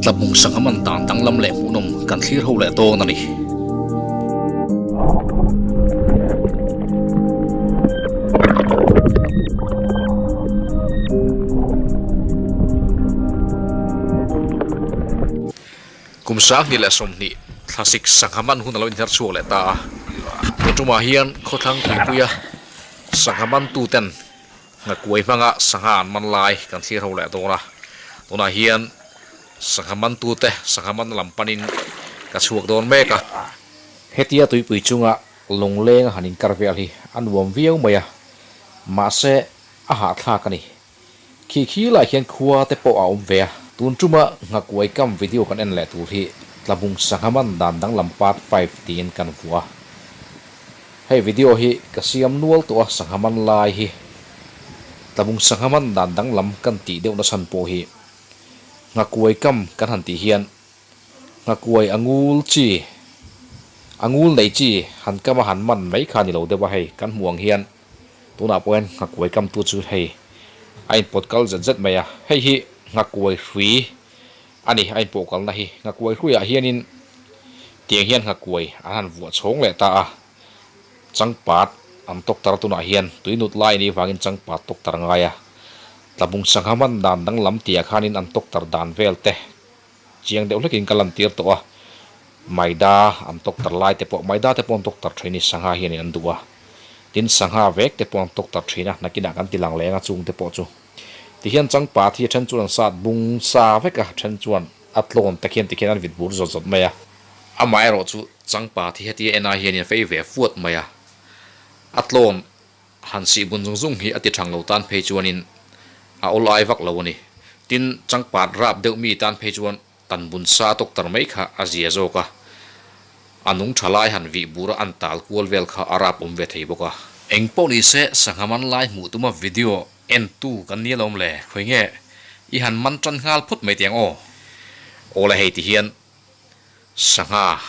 Tlabung sangha man dan danglam leh hmuhnawm kan thlir ho leh dawn a ni. Kum 20 leh 20 thlasik sangha man hun a lo inher chhuak leh ta a. Tun tumah hian khawthlang tuipuia sangha mantuten Nghakuai hmanga sangha an man lai kan thlir ho leh dawn a, tunah hian sangha mantute sangha man lam panin ka chhuak dawn mek a. Hetia tuipui chunga lungleng a han inkar vel hi a nuam viau mai a, mahse a hahthlak a ni. Khi khi lai hian khua te pawh a awm ve a. Tun tuma Nghakuai kam video kan en leh tur hi Tlabung sangha man dan danglam part 5 tiin kan vuah a. Hei video hi ka siam nual tawh a sangha man lai hi Tlabung sangha man dan danglam kan tih deuh na chhan pawh hi Nghakuai kam kan han tih hian Nghakuai a ngul chi a ngul nei chi han kam a han man mai kha ni lo deuh a hei kan hmuh ang hian tunah pawh hian Nghakuai kam tu chu hei a inpawt kal zet zet mai a hei hi Nghakuai hrui A ni, a inpawh kalna hi Nghakuai hruiah hianin tiang hian Nghakuai an han vuah chhawng leh ta a, changpat an tawk tar tunah hian tui nut lai anih vangin changpat tawk tar ngai a, Tlabung sangha man dan danglam tihah khanin an tawk tar dan vel te chiang deuh hlekin ka lantir tawh a, Maida an tawk tar lai te pawh Maida te pawh an tawk tar thin i sangha hianin an duh a, tin sangha vek te pawh an tawk tar thin a, nakinah kan ti lang leng a chung te pawh chu. Tihian changpat hi a then chuan an sat bung sa vek a, then chuan a tlawn te khian tikhian an vit bur zawt zawt mai a. Amaherawh chu changpat hi hetia en ai hianin a fei ve fuat mai a, a tlawn han sih bun zung zung hi a ti thang lo tan phei chuanin a awl ai vak lo a ni. Tin, changpat rap deuh mi tan phei chuan tan bun sa tawk tar mai kha a zia zawk a, a nung tha lai han vih bur a an tal kual vel kha a rap awm ve thei bawk a. Eng pawh ni se sangha man lai hmuh tuma video en tu kan ni alawm le, khawi nge i han man tan nghal phawt mai tiang aw. Aw le hei ti hian sangha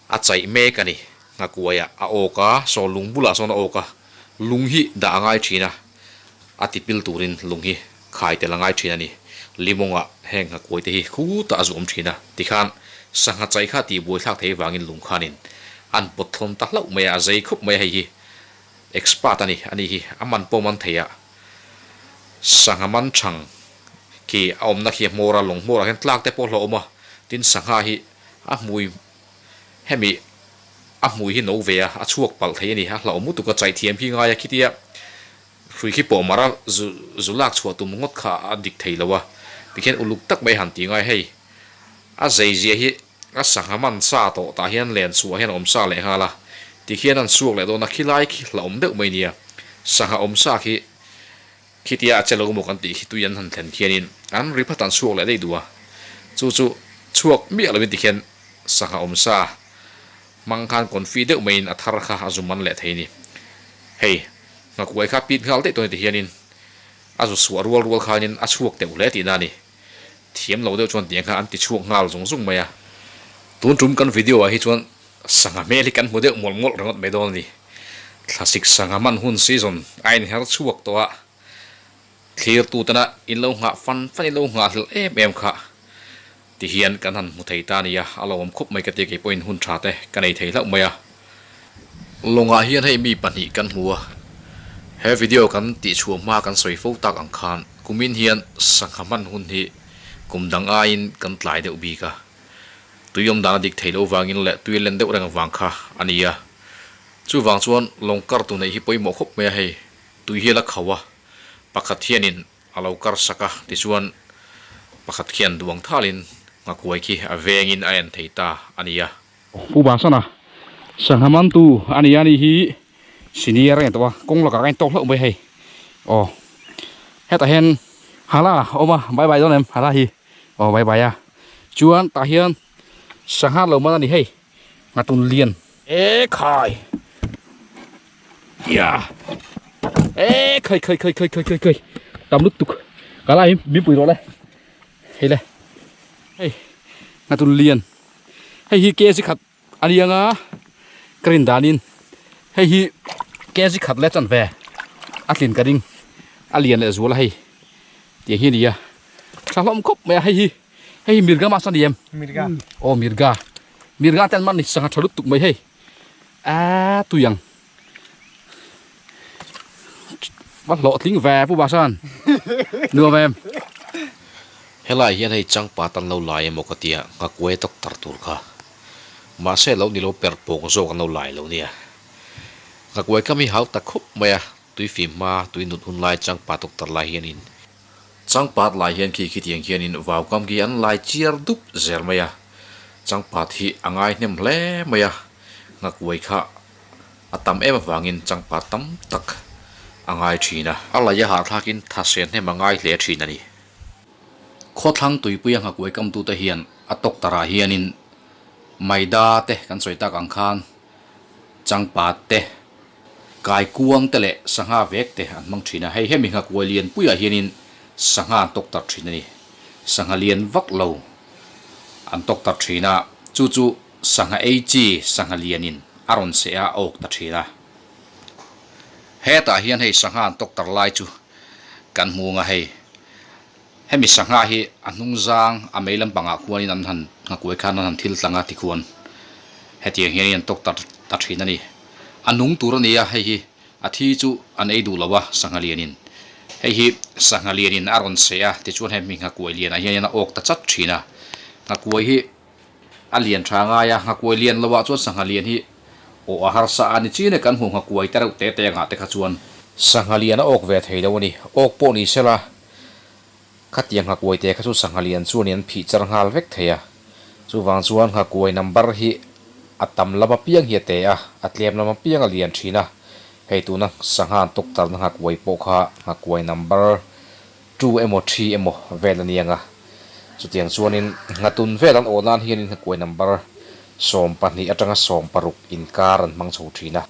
a chaih mek a ni, nghakuaiah a awk a, saw lung bulah sawn a awk a, lung hi dah a ngai thin a, a ti pil turin lung hi khai tel a ngai thin a ni. Limawngah heng nghakuai te hi khutah a zuam thin a, tikhan sangha chaih kha tih buaithlak thei vangin lung khanin an pawt thlawn ta hlauh mai a, a zei khawp mai a hei hi expert a ni, ani hi a man pawh man thei a, sangha man chhang khi a awmna khi a hmawr a, lung hmawrah hian tlak te pawh hlauhawm a, tin sangha hi a hmui hemi a hmui hi no ve a, a chhuak palh thei a ni, a hlauhawm lutuk a, chaih thiam khi ngai a khitia hrui khi pawh mar a zu zu lak chhuah tum ngawt kha a dik thei lo a, tikhian uluk tak mai han ti ngai hei a zei zia hi a sangha man sa tawh tah hian len chhuah hian a awm sa leh nghal a, tikhian an chhuak leh dawn a, khilai khi hlauhawm deuh mai nia, sangha awm sa khi Khitia a che lo maw kan tih khi tui an han thlen khianin an ri phat an chhuak leh daih duh a, chu chu chhuak miah lovin tikhian sangha awm sa hmang khan confi deuh maiin a thar kha a zum an leh thei a ni. Hei, nghakuai kha pit nghal daih tawh a ni tihianin a zu chhuah rual rual khanin a chhuak teuh hle tihna a ni. Thiam lo deuh chuan tiang kha an ti chhuak nghal zung zung mai a. Tun tum kan video ah hi chuan sangha hmel hi kan hmu deuh mawlh mawlh ringawt mai dawn a ni. Thlasik sangha man hun season a inher chhuak tawh a, thlir tu tana in lo nghah fan fan in lo nghah hlelh em em kha ti hian kan han hmu thei ta a nia, a lo awm khup mai ka tia kei pawhin hun tha te ka nei thei hlauh mai a. Lawngah hian hei mi pahnih kan hmu a, he video kan tihchhuah hma kan sawi fo tak ang khan kumin hian sangha hman hun hi kum dang aiin kan tlai deuh bik a, tui awm dan a dik thei loh vangin leh tui a len deuh reng avang kha a ni a, chuvang chuan lawng kar tu neih hi pawimawh khawp mai a hei, tui hi a la khauh a, pakhat hianin a lo kar sak a, tichuan pakhat khian duang thalin nghakuai khi a vengin a en thei ta a ni a. Pu Basana sangha mantu a ni a ni hi senior a ni tawh a kawng lakah ka intawk hlauh mai hei aw hetah hian hala a awm a bye bye dawn em hala hi aw bye bye a chuan tah hian sangha lo man a ni hei nghatun lian e khai ia e khai khai khai khai khai khai khai tam lutuk ka lai min pui rawh le hei le hei nghatun lian. Hei hi kg khat a ni anga ka rin danin hei hi kg khat leh chanve a tlin ka ring a lian leh zual a hei tiang hi a ni a tha hlawm khawp mai a hei hi Hei hi mirga mass a ni em? Mirga. Aw mirga. Mirga te an man ni sangha tha lutuk mai hei. Aa tui ang. Va hlawhtling ve Pu Basan. Nuam em? Helai hian hei changpat an lo lai emaw ka tia nghakuai doctor tur kha. Mahse lo ni lo per pawng zawk an lo lai lo nia. Nghakuai kam hi hau ta khup mai a, tui fim hma tui nut hun lai changpat doctor lai hianin Changpat lai hian khi khitiang hianin vaukam khi an lai chiar dup zel mai a, changpat hi a ngai hnem hle mai a, nghakuai kha a tam em avangin changpat tam tak a ngai thin a. A laia hahthlakin thase hnem a ngai hle thin a ni. Khawthlang tuipuia nghakuai kamtute hian a tawktarah hianin maida te kan sawi tak ang khan changpat te, Kaikuang te leh sangha vek te an hmang thin a, hei hemi nghakuai lian puiah hianin sangha an tawk tar thin a ni. Sangha lian vak lo an tawk tar thin a, chu chu sangha ei chi sangha lianin a rawn seh a, a awk ta thin a. Hetah hian hei sangha an tawk tar lai chu kan hmu ang a, hei hemi sangha hi a hnung zang a mei lampangah khuanin an han nghakuai khan an han thil tlang a tikhuan hetiang hianin an tawk tar ta thin a ni. A nung tur a ni a, hei hi a thi chu an ei duh lo a, sangha lianin. Hei hi sangha lianin a rawn seh a, tichuan hei mi nghakuai lianah hianin a awk ta chat thin a. Nghakuai hi a lian tha ngai a, nghakuai lian loah chuan sangha lian hi awh a harsa a ni chin e, kan hmuh nghakuai te reuh te te angah te kha chuan. Sangha lian a awk ve thei lo a ni, awk pawh ni sela khatiang nghakuai te kha chu sangha lian chuanin an phih char nghal vek thei a, chuvang chuan nghakuai number hi a tam lam apiang hi a te a, a tlem lam apiang a lian thin a, hei tuna sangha an tawk tarna nghakuai pawh kha nghakuai number two emaw three emaw vel a niang a, chutiang chuanin nghatun vel an awh nan hianin nghakuai number 12 atanga 16 inkar an hmang chho thin a.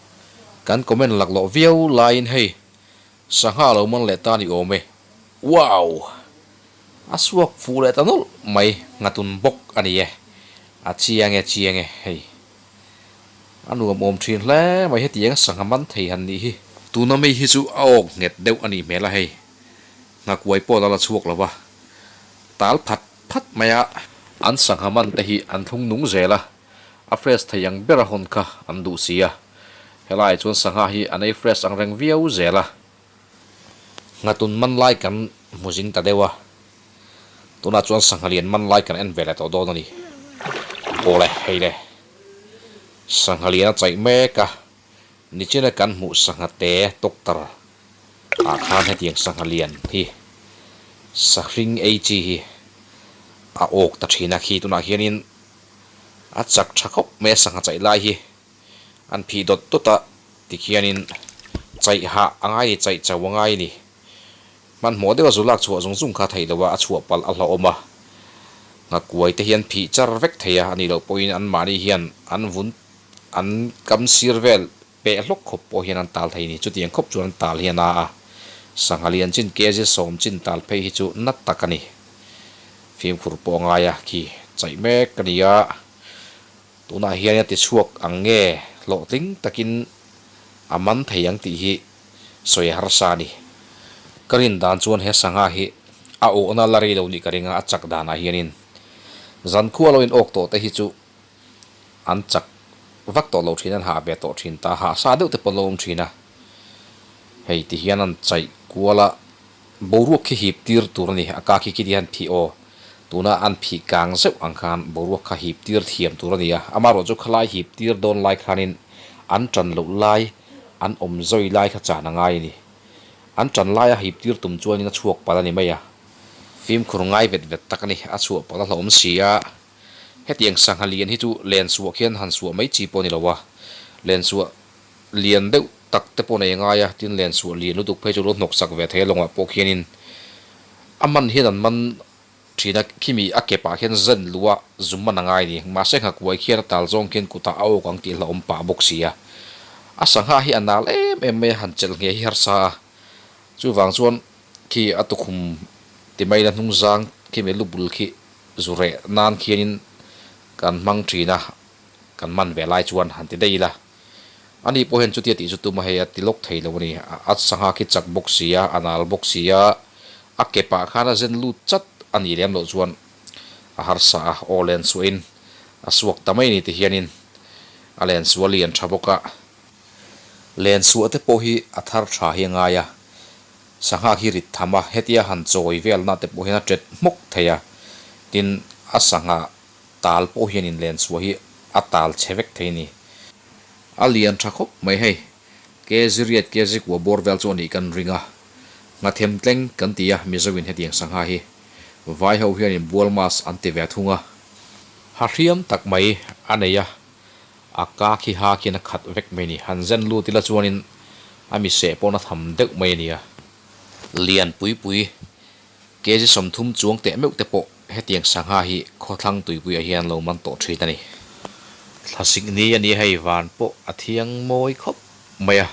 Kan comment laklawh viau laiin hei Sangha lo man leh ta ni awm e. Wow! A suak fuh leh ta nawlh mai, nghatun bawk a ni e. A chiang e, chiang e, hei. A nuam awm thin hle mai hetiang sangha man thei han nih hi. Tuna mi hi chu a awk nghet deuh a nih hmel a hei. Nghakuai pawh la la chhuak lo va. Tal phat phat mai a. An sangha man te hi an thlung nung zel a. A fresh thei ang ber a hawn kha an duh si a, helaiah chuan sangha hi an ei fresh ang reng viau zel a. Nghatun man lai kan hmu zing ta deuh a, tunah chuan sangha lian man lai kan en ve leh tawh dawn a ni. Awle, hei le, sangha lian a chaih mek a, nichina kan hmuh sangha te doctor ah khan hetiang sangha lian hi sahring ei chi hi a awk ta thin a, khi tunah hianin A chak tha khawp mai a sangha chaih lai hi an phih dawt dawt a tikhianin chaih hah a ngai ni chaih chauh a ngai ni. Hmanhmawh deuha zu lak chhuah zung zung kha theih loh a a chhuah palh a hlauhawm a. Nghakuai te hian phih char vek thei a, a nih loh pawhin anmahni hian an vun an kam sir vel peh hlawk khawp pawh hian an tal thei ni. Chutiang khawp chuan an tal hian a a. Sangha lian chin kg 10 chin tal phei hi chu nat tak a ni. Fimkhur pawh a ngai a, khi chaih mek a ni a. Tunah hian a tichhuak ang nge hlawhtling takin a man thei ang tih hi sawi a harsa a ni. Ka rin dan chuan he sangha hi a awhna la rei lo nih ka ring a, a chak danah hianin zankhua lo in awk tawh te hi chu an chak vak tawh lo thin, an hah ve tawh thin ta, hah sa deuh te pawh an lo awm thin a. Hei ti hian an chaih kual a, boruak khi hip tir tur a ni, a ka khi khi ti hian phih aw, tuna an phih kang zeuh ang khan boruak kha hip tir thiam tur a ni a, amaherawh chu khalai hip tir dawn lai khanin an tan loh lai, an awm zawi lai kha chan a ngai a ni. An tan laia hip tir tum chuanin a chhuak palh a ni mai a, fimkhur ngai vet vet tak a ni, a chhuah palh a hlauhawm si a. Hetiang sangha lian hi chu len suah khian han suah mai chi pawh a ni lo a, len suah lian deuh tak te pawh nei a ngai a, tin len suah lian lutuk phei chu lo hnawk sak ve thei a lawngah pawh khianin a man hian an man thin a, khimi a kepah khian zen luh a zum man a ngai a ni. Mahse nghakuai khian a tal zawng khian kutah a awk ang tih hlauhawm pah bawk si a, a sangha hi a nal em em mai a, han chelh ngheh hi harsa a, chuvang chuan khi a tukhum ti mai la hnung zang khimi lu bul khi Zu reh nan khianin kan hmang thin a, kan man ve lai chuan han ti daih ila. Ani pawh hian chutia tih chu tum a hei a ti lawk thei lo a ni. A sangha khi chak bawk si a, a nal bawk si a, a kepah khan a zen lut chat a nih lem loh chuan A harsa a, aw len suahin a suak ta mai a ni ti hianin a len suah lian tha bawk a. Len suah te pawh hi a thar tha hi a ngai a, sangha khi rit tham a, hetia han chawi velna te pawh hian a tet hmawk thei a, tin a sangha tal pawh hianin len suah hi a tal chhe vek thei a ni. A lian tha khawp mai hei, kg riat kg kua bawr vel chu a nih kan ring a, nghathem tleng kan ti a Mizoin hetiang sangha hi. Vai ho hianin bual mas an ti ve thung a. Ha hriam tak mai a nei a, a ka khi ha khian a khat vek mai a ni. Han zen lut ila chuanin a mi seh pawhna tham deuh mai a ni a. Lian pui pui, kg 30 chuang teh meuh te pawh hetiang sangha hi khawthlang tuipuiah hian lo man tawh thin a ni. Thlasik ni a ni a hei van pawh a thiang mawi khawp mai a.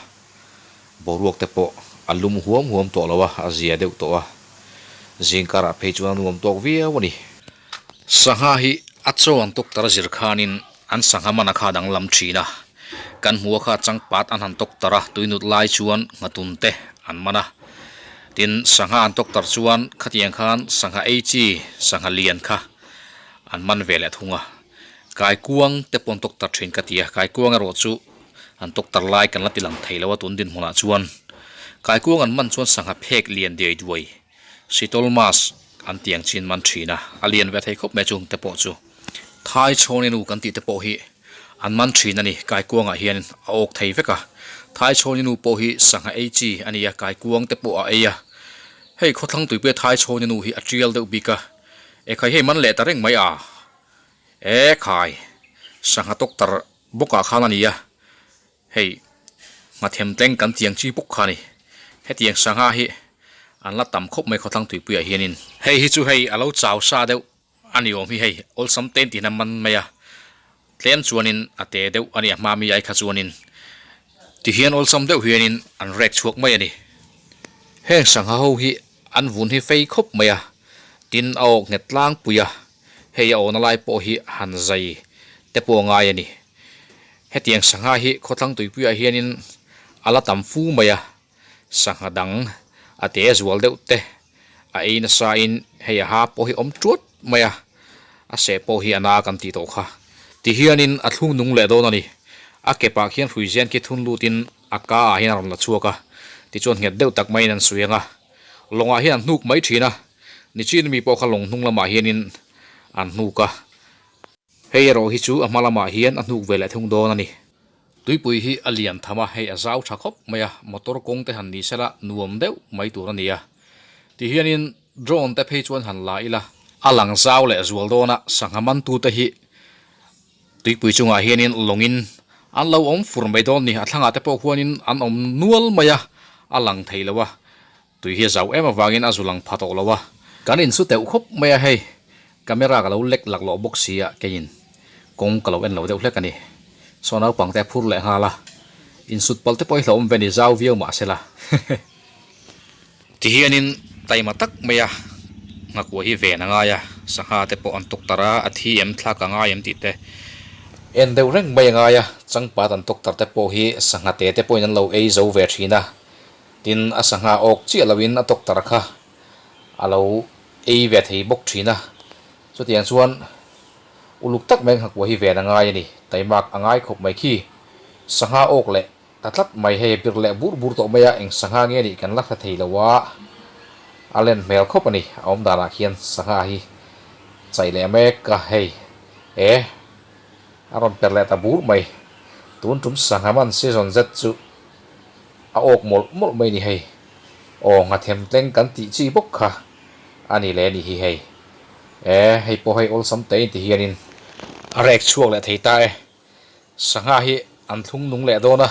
Boruak te pawh a lum huam huam tawh lo a, a zia deuh tawh a. Zingkarah phei chuan a nuam tawk viau a ni. Sangha hi a chaw an tawk tar zir khanin an sangha man a kha danglam thin a. Kan hmu a kha changpat an han tawk tar a, tuinut lai chuan nghatun te an man a. Tin, sangha an tawk tar chuan khatiang khan sangha ei chi, sangha lian kha an man ve leh thung a. Kaikuang te pawh an tawk tar thin ka ti a, kaikuang erawh chu An tawktar lai kan la ti lang thei lo a tun dinhmunah chuan kaikuang an man chuan sangha phek lian diai duai sitol mas an tiang chin man thin a, a lian ve thei khawp mai chung te pawh chu thai chhawni nu kan tih te pawh hi an man thin a ni kaikuangah hian a awk thei vek a, thai chhawni nu pawh hi sangha ei chi a ni a kaikuang te pawh a ei a, hei khawthlang tuipuia thai chhawni nu hi a tial deuh bik a, ekhai hei man leh ta reng mai a, ekhai sangha tawktar Bawkah khan a ni a, hei nghathem tleng kan tiang chi bawk kha a ni. Hetiang sangha hi an la tam khawp mai khawthlang tuipuiah hianin. Hei hi chu hei a lo chau sa deuh a ni awm hi hei awlsam te intihin a man mai a, tlem chuanin a te deuh a ni a hma mi ai kha chuanin tihian awlsam deuh hianin an rek chhuak mai a ni. Heng sangha ho hi an vun hi fei khawp mai a, tin a awk nghet tlangpui a. Hei a awhna lai pawh hi han zai te pawh a ngai a ni. Hetiang sangha hi khawthlang tuipuiah hianin a la tam fu mai a, sangha dang a te zual deuh te a ei nasain hei a ha pawh hi awm tuat mai a, a seh pawh hi a na kan tih tawh kha. Tihianin a thlung nung leh dawn a ni. A kepah khian hruizen khi thun lutin a ka ah hian a rawn la chhuak a, tichuan nghet deuh tak maiin an suih ang a, lawngah hian an hnuk mai thin a. Nichin mi pawh kha lawng hnung lamah hianin an hnuk a, hei erawh hi chu a hma lamah hian a hnuk ve leh thung dawn a ni. Tuipui hi a lian tham a, hei a zau tha khawp mai a, motor kawng te han ni sela nuam deuh mai tur a ni a. Tihianin drone te phei chuan han la ila, a lang zau leh zual dawn a, sangha mantute hi Tuipui chungah hianin lawngin an lo awm fur mai dawn ni, a thlangah te pawh khuanin an awm nual mai a, a lang thei lo a, tui hi a zau em avangin a zu lang pha tawh lo a. Kan insu teuh khawp mai a hei, camera ka lo lek laklawh bawk si a keiin kawng ka lo en lo deuh hlek a ni. Saw naupang te a phur leh nghal a, insut palh te pawh hi hlauhawm ve ni zau viau mahsela. Tihianin taima tak mai a nghakua hi ven a ngai a, sangha te pawh an tawk tar a, a thi em thlak a ngai em tih te en deuh reng mai a ngai a, changpat an tawk tar te pawh hi sangha te te pawhin an lo ei zo ve thin a, tin a sangha awk chiah loin a tawk tar kha a lo ei ve thei bawk thin a, chutiang chuan uluk tak mai nghakua hi ven a ngai a ni, taimak a ngai khawp mai khi sangha awk leh Ta tlat mai hei bir leh bur bur tawh mai a, eng sangha nge nih kan la hre thei lo a, a len hmel khawp a ni, a awm danah khian sangha hi chaih leh mek a hei e a rawn per leh ta bur mai, tun tum sangha man season zet chu a awk mawlh mawlh mai a ni hei, aw nghathem tleng kan tih chi bawk kha a ni leh a ni hi hei e hei pawh hei awlsam te in ti hianin a rek chhuak leh thei ta e. Sangha hi an thlung nung leh dawn a,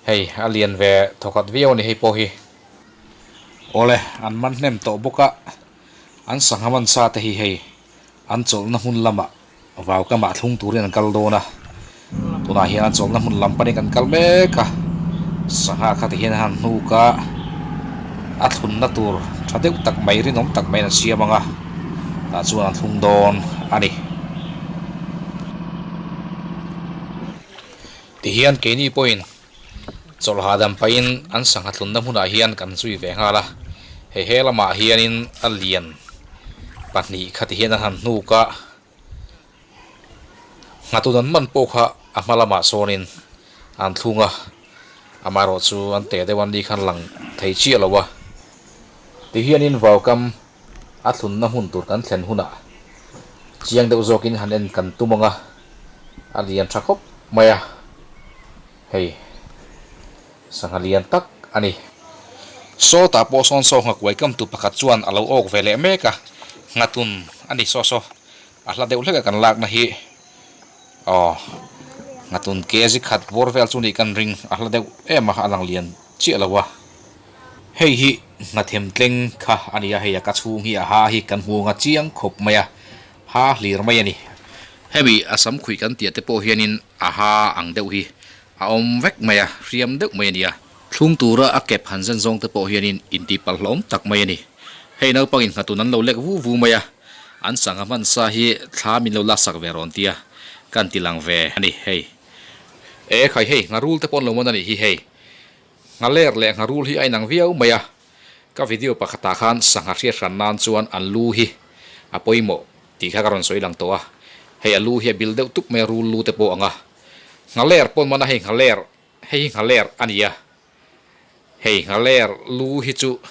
hei a lian ve thawkhat viau a ni hei pawh hi. Awle, an man hnem tawh bawk a, an sangha man sa te hi hei an chawlhna hmun lamah vau kamah thlung turin an kal dawn a, tunah hian an chawlhna hmun lam panin kan kal mek a, sangha kha ti hian a han hnuk a, a thlunna tur tha deuh tak mai rinawm tak maiin an siam ang a, tah chuan an thlung dawn a ni. Tihian keini pawhin chawlh hahdam pahin an sangha tlunna hmunah hian kan zui ve nghal a, hei he lamah hianin a lian Pahnih kha ti hian an han hnuk a, nghatun an man pawh kha a hma lamah sawnin an thlung a, amaherawh chu an teh deuh an ni khan lang thei chiah lo a. Ti hianin vaukam a thlunna hmun tur kan thlen hunah chiang deuh zawkin han en kan tum ang a, a lian tha khawp mai a, hei sangha lian tak a ni. Sawtah pawh sawn saw nghakuai kamtu pakhat chuan a lo awk ve leh mek a, nghatun a ni saw saw a hla deuh hlek a kan lakna hi aw nghatun kg khat bawr vel chu nih kan ring a hla deuh em a, a lang lian chiah lo a. Hei hi hnathem tleng kha a ni a, hei a ka chhung hi a ha hi kan hmu anga chiang khawp mai a, ha hlir mai a ni. Hemi a sam khuih kan tih te pawh hianin a ha ang deuh hi a awm vek mai a, hriam deuh mai a ni a. Thlung tura a kep han zen zawng te pawh hianin intihpalh hlawm tak mai a ni. Hei naupangin nghatun an lo lek vu vu mai a, an sangha hmansa hi thla min lo laksak ve rawn tia kan ti lang ve a ni hei. E khai hei ngharul te pawh an lo man a nih hi hei. Nghaler leh ngharul hi a inang viau mai a, ka video pakhatah khan sangha hriat hran nan chuan an lu hi a pawimawh tih kha ka rawn sawi lang tawh a, hei a lu hi a bil deuh tup mai a rul lu te pawh ang a, nghaler pawn mana hei nghaler hei hi nghaler a ni a, hei nghaler lu hi chu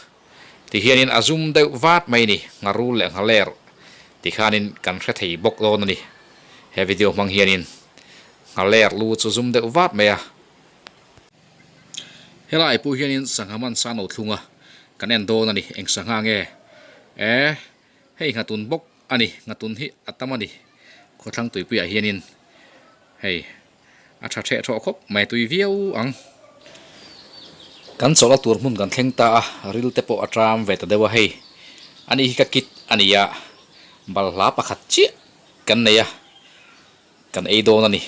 ti hianin a zum deuh vat mai a ni, ngharul leh nghaler ti khanin kan hre thei bawk dawn a ni, he video hmang hianin nghaler lu chu zum deuh vat mai a. Helai pawh hianin sangha man sa no thlung a, kan en dawn a ni. Eng sangha nge? E, hei nghatun bawk a ni, nghatun hi a tam a ni. Khawthlang tuipuiah hianin hei a tha theh thawh khawp mai tui viau ang. Kan chawlh a tur hmun kan thleng ta a, ril te pawh a ṭam ve ta deuh a hei. Ani hi ka kit a ni a, balhla pakhat chiah kan nei a. Kan ei dawn a ni.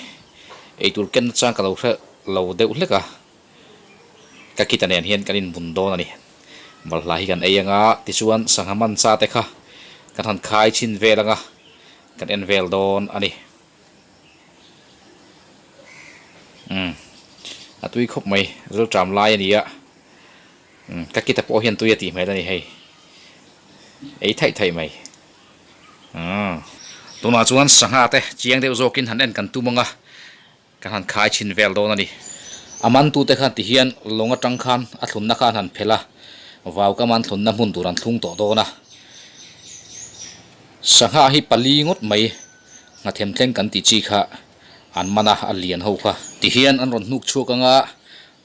Eitur ken nachang ka lo hre lo deuh hlek a, ka kita nen hian kan inbun dawn a ni. Balhla hi kan ei anga, tichuan sangha man cha te kha kan han khai chhin vel anga, kan en vel dawn a ni. Umm, a tui khawp mai, rilṭam lai a ni a. Umm, ka kita pawh hian tui a tih hmel a ni hei. Ei thaih thaih mai. Umm. Tunah chuan sangha te chiang deuh zawkin han en kan tum ang a, kan han khai chhin vel dawn a ni. A mantute khan ti hian lawng atang khan a thlunna khan han phelh a, vau kam an thlunna hmun tur an thlung tawh dawn a. Sangha hi pali ngawt mai nghathem thleng kan tih chi kha an man a, a lian ho kha. Ti hian an rawn hnuk chhuak ang a,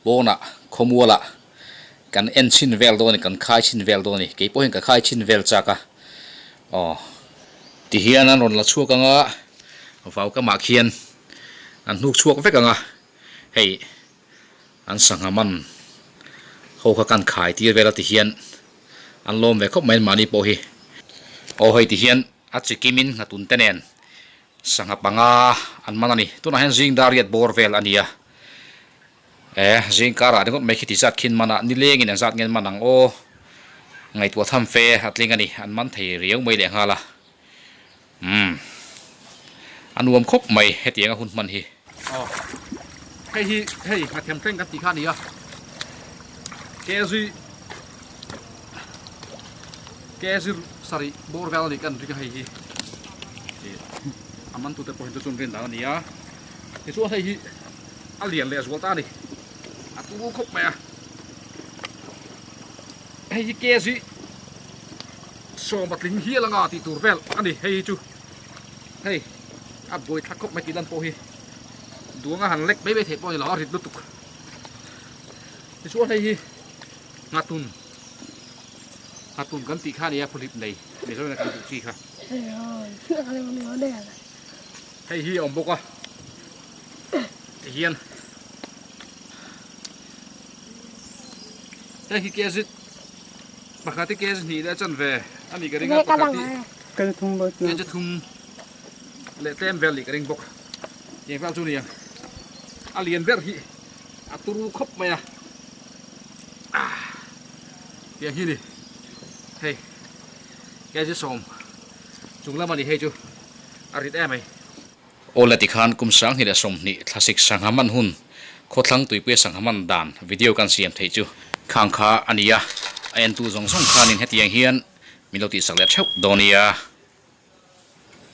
Pawnah, khawmualah kan en chhin vel dawn a ni, kan khai chhin vel dawn a ni. Kei pawh hian ka khai chhin vel chak a, aw. Tihian an rawn la chhuak ang a, vau kamah khian an hnuk chhuak vek ang a, hei an sangha man ho kha kan khai tir vel a tihian an lawm ve khawp mai mahni pawh hi. Aw hei tihian a chikimin nghatun te nen sangha panga an man a ni. Tunah hian zing dar riat bawr vel a ni a. E, zing karah ringawt mai khiti zat khin man ah nilengin an zat ngen man ang aw. Ngaihtuah tham fe a tling a ni, an man thei riau mai leh nghal a. Umm, a nuam khawp mai hetiang a hun hman hi. Aw, hei hi hei nghathem thleng kan tih kha a ni a, kg kg sarih bawr vel a nih kan ring a hei hi. A man tute pawhin chu chun rin dan a ni a, tichuan hei hi. A lian leh zual ta a ni. A tu khawp mai a. Hei hi kg 20 hial anga tih tur vel a ni. Hei hi chu hei a buai thlak khawp mai tih lan pawh hi duanga han lek mai mai theih pawh a ni lo a rit lutuk. Tichuan hei hi nghatun nghatun kan tih kha a ni a phuhlip nei Mizoram kan duh chi kha. Hei hi a awm bawk a. Tihian hei hi kg pakhat hi kg hnih leh a chanve a nih ka ring a pakhat hi kg thum leh tlem vel nih ka ring bawk eng vel chu a ni ang a lian ber hi a turu khawp mai a tiang hi a ni hei kg 10 chung lam a ni hei chu a rit em mai. Aw le tikhan kum 2020 thlasik sangha man hun khawthlang tuipuia sangha man dan video kan siam theih chu khang kha a ni a, a entu zawng zawng khanin hetiang hian min lo tihsak leh theuh dawn nia.